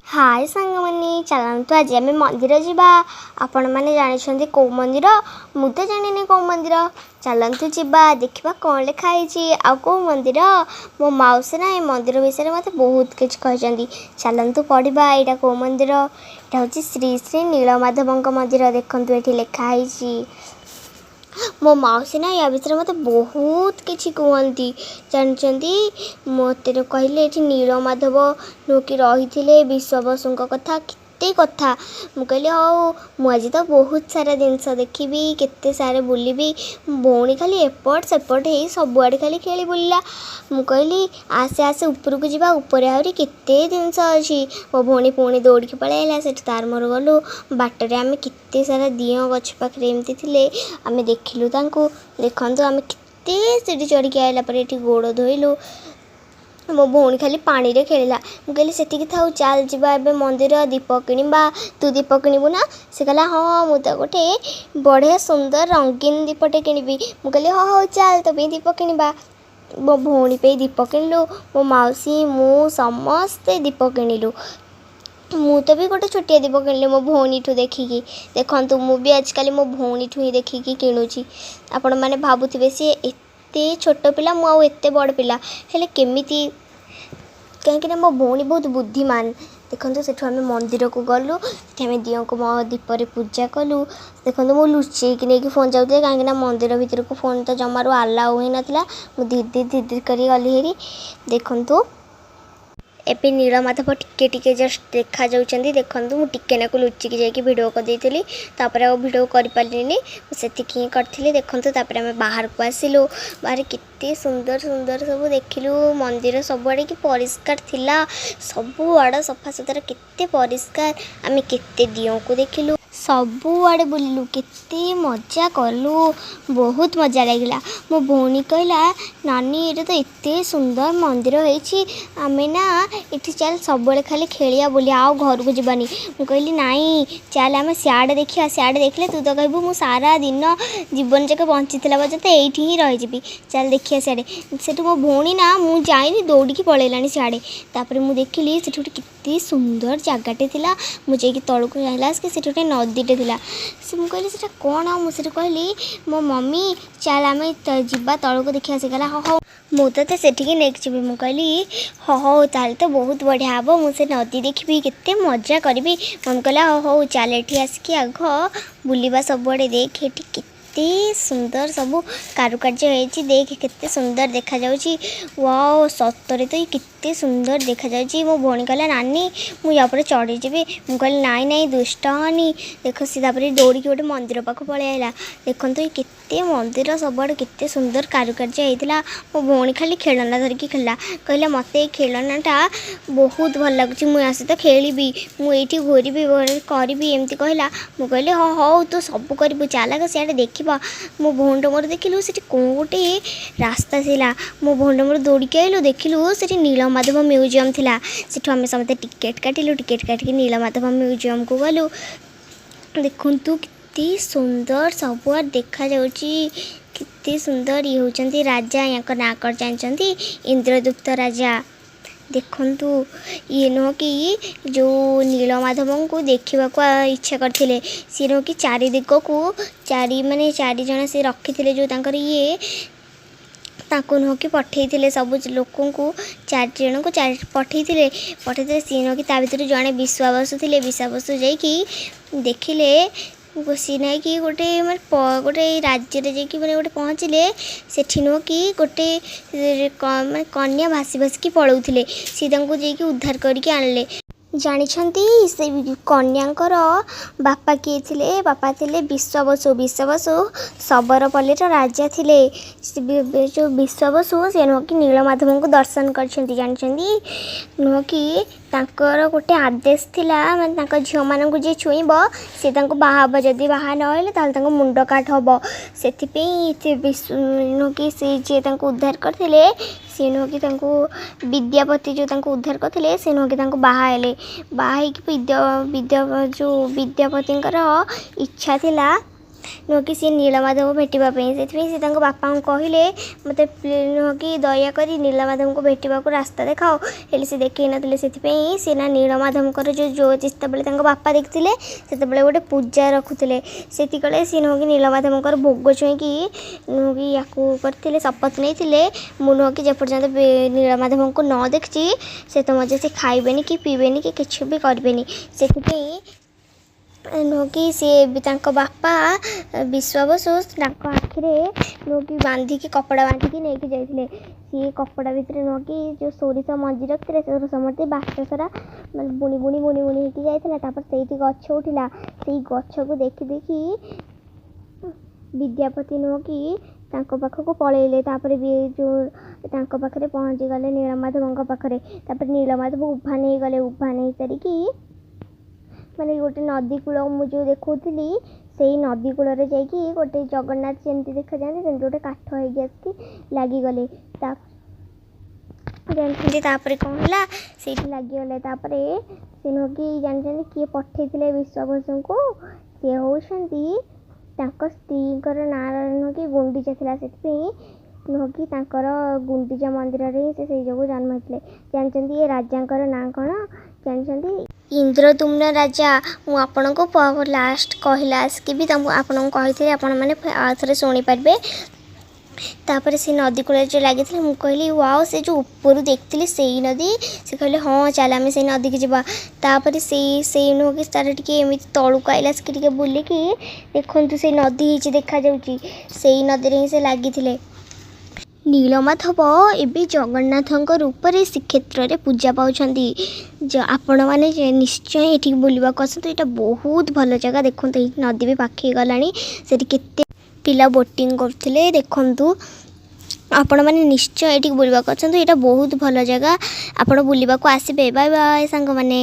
ହାଏ ସାଙ୍ଗମାନେ, ଚାଲନ୍ତୁ ଆଜି ଆମେ ମନ୍ଦିର ଯିବା। ଆପଣମାନେ ଜାଣିଛନ୍ତି କେଉଁ ମନ୍ଦିର? ମୁଁ ତ ଜାଣିନି କେଉଁ ମନ୍ଦିର। ଚାଲନ୍ତୁ ଯିବା, ଦେଖିବା କ'ଣ ଲେଖା ହେଇଛି ଆଉ କେଉଁ ମନ୍ଦିର। ମୋ ମାଉସୀ ନା ଏ ମନ୍ଦିର ବିଷୟରେ ମୋତେ ବହୁତ କିଛି କହିଛନ୍ତି। ଚାଲନ୍ତୁ ପଢ଼ିବା ଏଇଟା କେଉଁ ମନ୍ଦିର। ଏଇଟା ହେଉଛି ଶ୍ରୀ ଶ୍ରୀ ନୀଳମାଧବଙ୍କ ମନ୍ଦିର। ଦେଖନ୍ତୁ, ଏଠି ଲେଖା ହେଇଛି। ମୋ ମାଉସୀ ନା ୟା ବିଷୟରେ ମୋତେ ବହୁତ କିଛି କୁହନ୍ତି, ଜାଣିଛନ୍ତି। ମୋତେ ତ କହିଲେ ଏଠି ନୀଳମାଧବ ନୁହଁ କି ରହିଥିଲେ, ବିଶ୍ୱବସୁଙ୍କ କଥା, କେତେ କଥା। ମୁଁ କହିଲି, ହଉ, ମୁଁ ଆଜି ତ ବହୁତ ସାରା ଜିନିଷ ଦେଖିବି, କେତେ ସାରା ବୁଲିବି। ଭଉଣୀ ଖାଲି ଏପଟ ସେପଟ ହେଇ ସବୁଆଡ଼େ ଖାଲି ଖେଳି ବୁଲିଲା। ମୁଁ କହିଲି, ଆସେ ଆସେ, ଉପରକୁ ଯିବା, ଉପରେ ଆହୁରି କେତେ ଜିନିଷ ଅଛି। ମୋ ଭଉଣୀ ପୁଣି ଦୌଡ଼ିକି ପଳେଇ ଆଇଲା। ସେଠୁ ତାର ମୋର ଗଲୁ। ବାଟରେ ଆମେ କେତେ ସାରା ଦିଅଁ ଗଛ ପାଖରେ ଏମିତି ଥିଲେ, ଆମେ ଦେଖିଲୁ ତାଙ୍କୁ। ଦେଖନ୍ତୁ, ଆମେ କେତେ ସିଡ଼ି ଚଢ଼ିକି ଆଇଲା ପରେ ଏଠି ଗୋଡ଼ ଧୋଇଲୁ। ମୋ ଭଉଣୀ ଖାଲି ପାଣିରେ ଖେଳିଲା। ମୁଁ କହିଲି, ସେତିକି ଥାଉ, ଚାଲ ଯିବା ଏବେ ମନ୍ଦିର, ଦୀପ କିଣିବା। ତୁ ଦୀପ କିଣିବୁ ନା? ସେ କହିଲା, ହଁ, ମୁଁ ତ ଗୋଟେ ବଢ଼ିଆ ସୁନ୍ଦର ରଙ୍ଗୀନ ଦୀପଟେ କିଣିବି। ମୁଁ କହିଲି, ହଁ, ହଉ, ଚାଲ, ତୋ ପାଇଁ ଦୀପ କିଣିବା। ମୋ ଭଉଣୀ ପାଇଁ ଦୀପ କିଣିଲୁ। ମୋ ମାଉସୀ, ମୁଁ ସମସ୍ତେ ଦୀପ କିଣିଲୁ। ମୁଁ ତ ବି ଗୋଟେ ଛୋଟିଆ ଦୀପ କିଣିଲି ମୋ ଭଉଣୀଠୁ ଦେଖିକି। ଦେଖନ୍ତୁ, ମୁଁ ବି ଆଜିକାଲି ମୋ ଭଉଣୀଠୁ ହିଁ ଦେଖିକି କିଣୁଛି। ଆପଣମାନେ ଭାବୁଥିବେ, ସିଏ ଏତେ ଛୋଟ ପିଲା, ମୁଁ ଆଉ ଏତେ ବଡ଼ ପିଲା, ହେଲେ କେମିତି? କାହିଁକିନା ମୋ ଭଉଣୀ ବହୁତ ବୁଦ୍ଧିମାନ। ଦେଖନ୍ତୁ, ସେଠୁ ଆମେ ମନ୍ଦିରକୁ ଗଲୁ। ସେଠି ଆମେ ଦିଅଁଙ୍କୁ ମୋ ଦୀପରେ ପୂଜା କଲୁ। ଦେଖନ୍ତୁ, ମୁଁ ଲୁଚେଇକି ନେଇକି ଫୋନ୍ ଯାଉଥିଲି, କାହିଁକିନା ମନ୍ଦିର ଭିତରକୁ ଫୋନ୍ ତ ଜମାରୁ ଆଲାଉ ହିଁ ନଥିଲା। ମୁଁ ଧୀରେ ଧୀରେ ଧୀରେ ଧୀରେ କରି ଗଲି ହେରି। ଦେଖନ୍ତୁ, ଏବେ ନୀଳମାଧବ ଟିକେ ଟିକେ ଜଷ୍ଟ ଦେଖାଯାଉଛନ୍ତି। ଦେଖନ୍ତୁ, ମୁଁ ଟିକେ ନାକୁ ଲୁଚିକି ଯାଇକି ଭିଡ଼ିଓ କରିଦେଇଥିଲି। ତାପରେ ଆଉ ଭିଡ଼ିଓ କରିପାରିଲିନି, ମୁଁ ସେତିକି ହିଁ କରିଥିଲି। ଦେଖନ୍ତୁ, ତାପରେ ଆମେ ବାହାରକୁ ଆସିଲୁ। ବାହାରେ କେତେ ସୁନ୍ଦର ସୁନ୍ଦର ସବୁ ଦେଖିଲୁ। ମନ୍ଦିର ସବୁଆଡ଼େ କି ପରିଷ୍କାର ଥିଲା, ସବୁଆଡ଼ ସଫାସୁତୁରା, କେତେ ପରିଷ୍କାର। ଆମେ କେତେ ଦିଅଁକୁ ଦେଖିଲୁ, ସବୁଆଡ଼େ ବୁଲିଲୁ, କେତେ ମଜା କଲୁ, ବହୁତ ମଜା ଲାଗିଲା। ମୋ ଭଉଣୀ କହିଲା, ନାନୀ, ଏଇଟା ତ ଏତେ ସୁନ୍ଦର ମନ୍ଦିର ହେଇଛି, ଆମେ ନା ଏଠି ଚାଲ ସବୁବେଳେ ଖାଲି ଖେଳିବା ବୁଲିବା, ଆଉ ଘରକୁ ଯିବାନି। ମୁଁ କହିଲି, ନାଇଁ, ଚାଲ ଆମେ ସିଆଡ଼େ ଦେଖିବା। ସିଆଡ଼େ ଦେଖିଲେ ତୁ ତ କହିବୁ, ମୁଁ ସାରା ଦିନ ଜୀବନ ଯାକ ବଞ୍ଚିଥିଲା ପର୍ଯ୍ୟନ୍ତ ଏଇଠି ହିଁ ରହିଯିବି। ଚାଲ ଦେଖିବା ସିଆଡ଼େ। ସେଠୁ ମୋ ଭଉଣୀ ନା ମୁଁ ଯାଇନି, ଦୌଡ଼ିକି ପଳେଇଲାଣି ସିଆଡ଼େ। ତାପରେ ମୁଁ ଦେଖିଲି, ସେଠି ଗୋଟେ କେତେ ସୁନ୍ଦର ଜାଗାଟେ ଥିଲା। ମୁଁ ଯାଇକି ତଳକୁ ଚାହିଁଲା ଆସିକି ସେଠି ଗୋଟେ ନଦୀଟେ ଥିଲା। ସେ ମୁଁ କହିଲି, ସେଟା କ'ଣ? ମୁଁ ସେଠୁ କହିଲି, ମୋ ମମି, ଚାଲ ଆମେ ଯିବା ତଳକୁ ଦେଖିବା। ସେ କହିଲା, ହଉ ହଉ, ମୁଁ ତୋତେ ସେଠିକି ନେଇକି ଯିବି। ମୁଁ କହିଲି, ହଉ ହଉ, ତାହେଲେ ତ ବହୁତ ବଢ଼ିଆ ହେବ, ମୁଁ ସେ ନଦୀ ଦେଖିବି, କେତେ ମଜା କରିବି। ମମି କହିଲା, ହଉ ହଉ, ଚାଲ ଏଠି ଆସିକି ଆଗ ବୁଲିବା ସବୁଆଡ଼େ। ଦେଖ, ଏଠି କେତେ ସୁନ୍ଦର ସବୁ କାରୁକାର୍ଯ୍ୟ ହେଇଛି, ଦେଖ କେତେ ସୁନ୍ଦର ଦେଖାଯାଉଛି। ୱାଓ, ସତରେ ତ ଇଏ କେତେ ସୁନ୍ଦର ଦେଖାଯାଉଛି। ମୋ ଭଉଣୀ କହିଲା, ନାନୀ, ମୁଁ ୟା ଉପରେ ଚଢ଼ିଯିବି। ମୁଁ କହିଲି, ନାଇଁ ନାଇଁ, ଦୁଷ୍ଟ ହନି। ଦେଖ, ସେ ତାପରେ ଦୌଡ଼ିକି ଗୋଟେ ମନ୍ଦିର ପାଖକୁ ପଳେଇ ଆଇଲା। ଦେଖନ୍ତୁ, ଏ କେତେ ମନ୍ଦିର, ସବୁଆଡ଼େ କେତେ ସୁନ୍ଦର କାରୁକାର୍ଯ୍ୟ ହେଇଥିଲା। ମୋ ଭଉଣୀ ଖାଲି ଖେଳନା ଧରିକି ଖେଳିଲା। କହିଲା, ମୋତେ ଏଇ ଖେଳନାଟା ବହୁତ ଭଲ ଲାଗୁଛି, ମୁଁ ୟା ସହିତ ଖେଳିବି, ମୁଁ ଏଇଠି ଘୋରିବି କରିବି, ଏମିତି କହିଲା। ମୁଁ କହିଲି, ହଁ, ହଉ, ତୁ ସବୁ କରିବୁ, ଚାଲ ଆଗ ସିଆଡ଼େ ଦେଖିବା। ମୋ ଭଉଣୀର ମୋର ଦେଖିଲୁ, ସେଠି କ'ଣ ଗୋଟେ ରାସ୍ତା ଥିଲା। ମୋ ଭଉଣୀର ମୋର ଦୌଡ଼ିକି ଆଇଲୁ। ଦେଖିଲୁ, ସେଠି ନୀଳମାଧବ ମ୍ୟୁଜିୟମ୍ ଥିଲା। ସେଠୁ ଆମେ ସମସ୍ତେ ଟିକେଟ୍ କାଟିଲୁ। ଟିକେଟ୍ କାଟିକି ନୀଳମାଧବ ମ୍ୟୁଜିୟମ୍କୁ ଗଲୁ। ଦେଖନ୍ତୁ, କେତେ ସୁନ୍ଦର ସବୁଆଡ଼େ ଦେଖାଯାଉଛି, କେତେ ସୁନ୍ଦର। ଇଏ ହେଉଛନ୍ତି ରାଜା। ୟାଙ୍କ ନାଁ କ'ଣ ଜାଣିଛନ୍ତି? ଇନ୍ଦ୍ରଦୁପ୍ତ ରାଜା। ଦେଖନ୍ତୁ, ଇଏ ନୁହଁ କି ଯେଉଁ ନୀଳମାଧବଙ୍କୁ ଦେଖିବାକୁ ଇଚ୍ଛା କରିଥିଲେ, ସିଏ ନୁହଁ କି ଚାରି ଦିଗକୁ ଚାରି ମାନେ ଚାରି ଜଣ ସେ ରଖିଥିଲେ, ଯେଉଁ ତାଙ୍କର ଇଏ ତାଙ୍କୁ ନୁହଁ କି ପଠେଇଥିଲେ ସବୁ ଲୋକଙ୍କୁ, ଚାରି ଜଣଙ୍କୁ ଚାରି ପଠେଇଥିଲେ ପଠେଇଥିଲେ। ସିଏ ନୁହଁ କି ତା ଭିତରୁ ଜଣେ ବିଶ୍ୱାବସୁ ଥିଲେ। ବିଶ୍ୱାବସୁ ଯାଇକି ଦେଖିଲେ। ସିଏ ନେଇକି ଗୋଟେ ମାନେ ଗୋଟେ ରାଜ୍ୟରେ ଯାଇକି ମାନେ ଗୋଟେ ପହଞ୍ଚିଲେ। ସେଠି ନୁହଁ କି ଗୋଟେ ମାନେ କନ୍ୟା ଭାସି ଭାସିକି ପଳଉଥିଲେ। ସିଏ ତାଙ୍କୁ ଯାଇକି ଉଦ୍ଧାର କରିକି ଆଣିଲେ। ଜାଣିଛନ୍ତି, ସେ କନ୍ୟାଙ୍କର ବାପା କିଏ ଥିଲେ? ବାପା ଥିଲେ ବିଶ୍ୱବସୁ। ବିଶ୍ୱବସୁ ଶବରପଲ୍ଲୀର ରାଜା ଥିଲେ। ସେ ଯେଉଁ ବିଶ୍ୱବସୁ, ସେ ନୁହଁ କି ନୀଳମାଧବଙ୍କୁ ଦର୍ଶନ କରିଛନ୍ତି। ଜାଣିଛନ୍ତି, ନୁହଁ କି ତାଙ୍କର ଗୋଟେ ଆଦେଶ ଥିଲା, ମାନେ ତାଙ୍କ ଝିଅମାନଙ୍କୁ ଯିଏ ଛୁଇଁବ ସେ ତାଙ୍କୁ ବାହା ହେବ, ଯଦି ବାହା ନହେଲେ ତାହେଲେ ତାଙ୍କ ମୁଣ୍ଡ କାଟ ହେବ। ସେଥିପାଇଁ ସେ ନୁହଁ କି ସେ ଯିଏ ତାଙ୍କୁ ଉଦ୍ଧାର କରିଥିଲେ, ସିଏ ନୁହଁ କି ତାଙ୍କୁ, ବିଦ୍ୟାପତି ଯେଉଁ ତାଙ୍କୁ ଉଦ୍ଧାର କରିଥିଲେ, ସେ ନୁହଁ କି ତାଙ୍କୁ ବାହା ହେଲେ। ବାହା ହେଇକି ବିଦ୍ୟା ବିଦ୍ୟା ଯେଉଁ ବିଦ୍ୟାପତିଙ୍କର ଇଚ୍ଛା ଥିଲା ନୁହଁ କି ସେ ନୀଳମାଧବ ଭେଟିବା ପାଇଁ। ସେଥିପାଇଁ ସେ ତାଙ୍କ ବାପାଙ୍କୁ କହିଲେ, ମୋତେ ନୁହଁ କି ଦୟାକରି ନୀଳମାଧବଙ୍କୁ ଭେଟିବାକୁ ରାସ୍ତା ଦେଖାଅ। ହେଲେ ସେ ଦେଖେଇ ନଥିଲେ। ସେଥିପାଇଁ ସେ ନା ନୀଳମାଧବଙ୍କର ଯେଉଁ ଯେତେବେଳେ ତାଙ୍କ ବାପା ଦେଖିଥିଲେ, ସେତେବେଳେ ଗୋଟେ ପୂଜା ରଖୁଥିଲେ। ସେତିକିବେଳେ ସେ ନୁହଁ କି ନୀଳମାଧବଙ୍କର ଭୋଗ ଛୁଇଁକି ନୁହଁ କି ୟାକୁ କରିଥିଲେ, ଶପଥ ନେଇଥିଲେ, ମୁଁ ନୁହଁ କି ଯେପର୍ଯ୍ୟନ୍ତ ନୀଳମାଧବଙ୍କୁ ନ ଦେଖିଛି, ସେ ତ ମଧ୍ୟ ସେ ଖାଇବେନି କି ପିଇବେନି କି କିଛି ବି କରିବେନି। ସେଥିପାଇଁ ନୁହଁ କି ସିଏ ବି ତାଙ୍କ ବାପା ବିଶ୍ୱାବସୁ ତାଙ୍କ ଆଖିରେ ନୁହଁ କି ବାନ୍ଧିକି, କପଡ଼ା ବାନ୍ଧିକି ନେଇକି ଯାଇଥିଲେ। ସିଏ କପଡ଼ା ଭିତରେ ନୁହଁ କି ଯେଉଁ ସୋରିଷ ମଞ୍ଜି ରଖିଥିଲେ, ସୋରିଷ ମଞ୍ଜି ବାଟ ସାରା ମାନେ ବୁଣି ବୁଣି ବୁଣି ବୁଣି ହେଇକି ଯାଇଥିଲା। ତାପରେ ସେଇଠି ଗଛ ଉଠିଲା। ସେଇ ଗଛକୁ ଦେଖି ଦେଖି ବିଦ୍ୟାପତି ନୁହଁ କି ତାଙ୍କ ପାଖକୁ ପଳେଇଲେ। ତାପରେ ବି ଯେଉଁ ତାଙ୍କ ପାଖରେ ପହଞ୍ଚିଗଲେ, ନୀଳମାଧବଙ୍କ ପାଖରେ। ତାପରେ ନୀଳମାଧବ ଉଭାନ ହେଇଗଲେ। ଉଭାନ ହେଇସାରିକି ମାନେ ଗୋଟେ ନଦୀ କୂଳ ମୁଁ ଯେଉଁ ଦେଖାଉଥିଲି, ସେଇ ନଦୀ କୂଳରେ ଯାଇକି ଗୋଟେ ଜଗନ୍ନାଥ ଯେମିତି ଦେଖାଯାଆନ୍ତି, ସେମିତି ଗୋଟେ କାଠ ହେଇକି ଆସିକି ଲାଗିଗଲେ। ତା ଜାଣିଛନ୍ତି ତାପରେ କ'ଣ ହେଲା? ସେଇଠି ଲାଗିଗଲେ। ତାପରେ ସେ ନୁହଁ କି ଜାଣିଛନ୍ତି କିଏ ପଠେଇଥିଲେ ବିଶ୍ୱାବସୁଙ୍କୁ? ସିଏ ହେଉଛନ୍ତି ତାଙ୍କ ସ୍ତ୍ରୀଙ୍କର ନାଁ ନୁହଁ କି ଗୁଣ୍ଡିଚା ଥିଲା। ସେଥିପାଇଁ ନୁହଁ କି ତାଙ୍କର ଗୁଣ୍ଡିଚା ମନ୍ଦିରରେ ହିଁ ସେ ସେଇ ଯୋଗୁଁ ଜନ୍ମ ହେଇଥିଲେ। ଜାଣିଛନ୍ତି ଏ ରାଜାଙ୍କର ନାଁ କ'ଣ? ଜାଣିଛନ୍ତି? ଇନ୍ଦ୍ରଦ୍ୟୁମ୍ନ ରାଜା। ମୁଁ ଆପଣଙ୍କୁ ଲାଷ୍ଟ କହିଲା ଆସିକି ବି ତମ ଆପଣଙ୍କୁ କହିଥିଲି, ଆପଣମାନେ ଆଉ ଥରେ ଶୁଣିପାରିବେ। ତାପରେ ସେ ନଦୀ କୂଳରେ ଯେଉଁ ଲାଗିଥିଲେ, ମୁଁ କହିଲି, ୱାଓ, ସେ ଯେଉଁ ଉପରୁ ଦେଖିଥିଲି ସେଇ ନଦୀ? ସେ କହିଲେ, ହଁ, ଚାଲ ଆମେ ସେଇ ନଦୀକି ଯିବା। ତାପରେ ସେଇ ନୁହଁ କି ତାର ଟିକେ ଏମିତି ତଳକୁ ଆଇଲା ଆସିକି ଟିକେ ବୁଲିକି ଦେଖନ୍ତୁ, ସେଇ ନଦୀ ହେଇଛି ଦେଖାଯାଉଛି। ସେଇ ନଦୀରେ ହିଁ ସେ ଲାଗିଥିଲେ। ନୀଳମାଧବ ଏବେ ଜଗନ୍ନାଥଙ୍କ ରୂପରେ ଶ୍ରୀକ୍ଷେତ୍ରରେ ପୂଜା ପାଉଛନ୍ତି। ଆପଣମାନେ ନିଶ୍ଚୟ ଏଠିକି ବୁଲିବାକୁ ଆସନ୍ତୁ। ଏଇଟା ବହୁତ ଭଲ ଜାଗା। ଦେଖନ୍ତୁ, ଏଇଠି ନଦୀ ବି ପାଖେଇ ଗଲାଣି। ସେଠି କେତେ ପିଲା ବୋଟିଂ କରୁଥିଲେ ଦେଖନ୍ତୁ। ଆପଣମାନେ ନିଶ୍ଚୟ ଏଠିକି ବୁଲିବାକୁ ଆସନ୍ତୁ। ଏଇଟା ବହୁତ ଭଲ ଜାଗା। ଆପଣ ବୁଲିବାକୁ ଆସିବେ। ବାଏ ବାଏ ସାଙ୍ଗମାନେ।